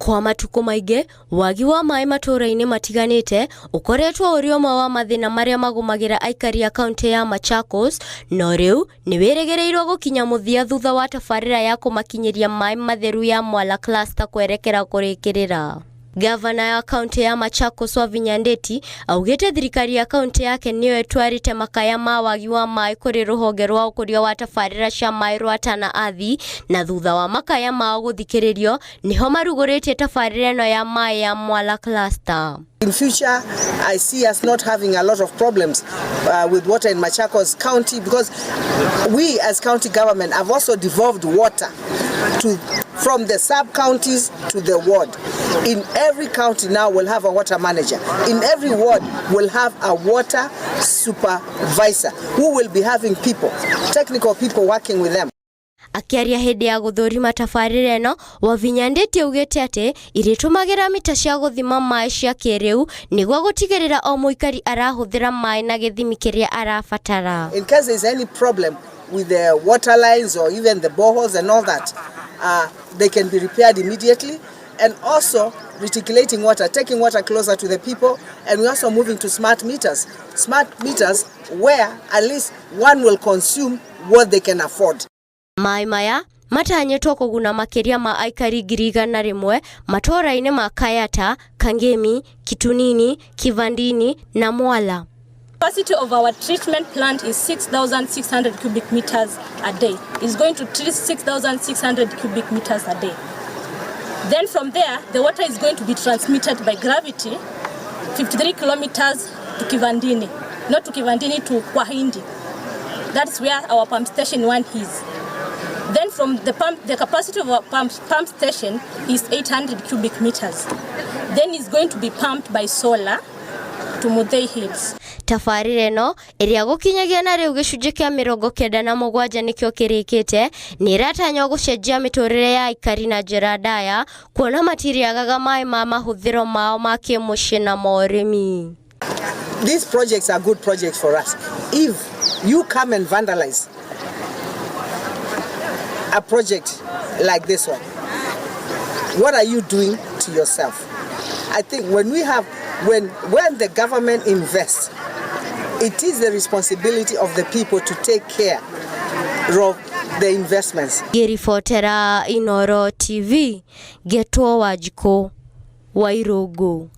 Kwa matukũ maingĩ, wagi wa maĩ matũũra-inĩ matiganĩte ũkoretwo ũrĩ ũmwe wa mathĩna marĩa magũmagĩra aikari a kaunti ya Machakos, no rĩu nĩ wĩrĩgĩrĩirwo gũkinya mũthia thutha wa tabarĩra ya kũmakinyĩria maĩ matheru ya Mwala Cluster kwerekera kũrĩkĩrĩra. Gavana wa kaunti ya Machakos Wavinya Ndeti augĩte thirikari ya kaunti yake nĩyo ĩtwarĩte makaya ma wagi wa maĩ kũrĩ rũhonge rwa ũkũria wa tabarĩra cia maĩ rwa Tana Athi, na thutha wa makaya mao gũthikĩrĩrio nĩho marugũrĩtie tabarĩra ĩno ya maĩ ya Mwala Cluster. In future, I see us not having a lot of problems with water in Machakos County, because we as county government have also devolved water from the sub-counties to the ward. In every county now we'll have a water manager. In every ward we'll have a water supervisor who will be having people, technical people working with them. Akĩaria hĩndĩ ya gũthũrima tabarĩra ĩno, Wavinya Ndeti augĩte atĩ irĩtũmagĩra mita cia gũthima maĩ cia kĩrĩu nĩguo gũtigĩrĩra o mũikari arahũthĩra maĩ na gĩthimi kĩrĩa arabatara. In case there is any problem with the water lines or even the boreholes and all that, they can be repaired immediately. And also reticulating water, taking water closer to the people, and we're also moving to smart meters. Smart meters where at least one will consume what they can afford. Maĩ maya matanyĩtwo kũguna makĩria ma aikari 100,000 matũũra-inĩ ma Kayata, Kangemi, Kitunini, Kivandini na Mwala. Capacity of our treatment plant is 6,600 cubic meters a day. It's going to treat 6,600 cubic meters a day. Then from there, the water is going to be transmitted by gravity 53 kilometers to Kivandini, not to Kivandini, to Kwahindi. That's where our pump station 1 is. Then from the pump, the capacity of our pump station is 800 cubic meters. Then it's going to be pumped by solar to Muthei Hills. Tabarĩra ĩno ĩrĩa gũkinyagia na rĩu gĩcunjĩ kĩa 97 nĩkĩo kĩrĩkĩte nĩ ĩratanywo gũcenjia mĩtũrĩre ya aikari na njĩra ndaya, kuona matirĩagaga maĩ ma mahũthĩro mao ma kĩmũciĩ na morĩmi. These projects are good projects for us. If you come and vandalize a project like this one, what are you doing to yourself? I think when the government invests, it is the responsibility of the people to take care of the investments. Ngĩribotera Inoro TV, ngetwo Wanjikũ wa Irũngũ.